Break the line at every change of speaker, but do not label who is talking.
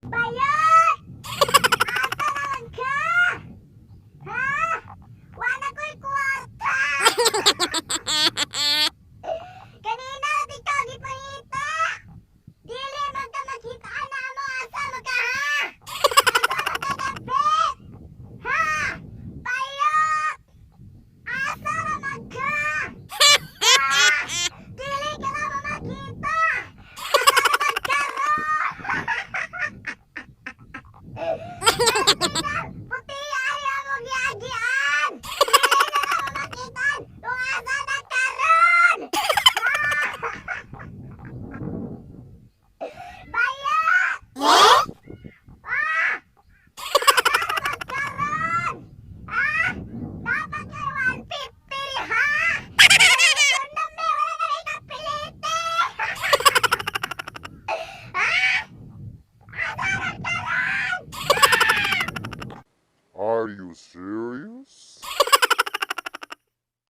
Bayot! Asa naman ka? Ha? Wala ko'y kwarta! Kanina, di ka gipangita! Dili man ka makita na mo, asa man ka, ha? Asa man ka kapit? Ha? Bayot! Asa naman ka? Ha? Dili ka na mo makita! Asa naman ka ron? Puti ay among giagian! Dili na namo makita kung asa na karon! Bayot! Ah! Asa naman karon? Ah! Dapat kay 150, ha? Ito na me, wala na ikapilite! Ah! Asa na karon?
Are you serious?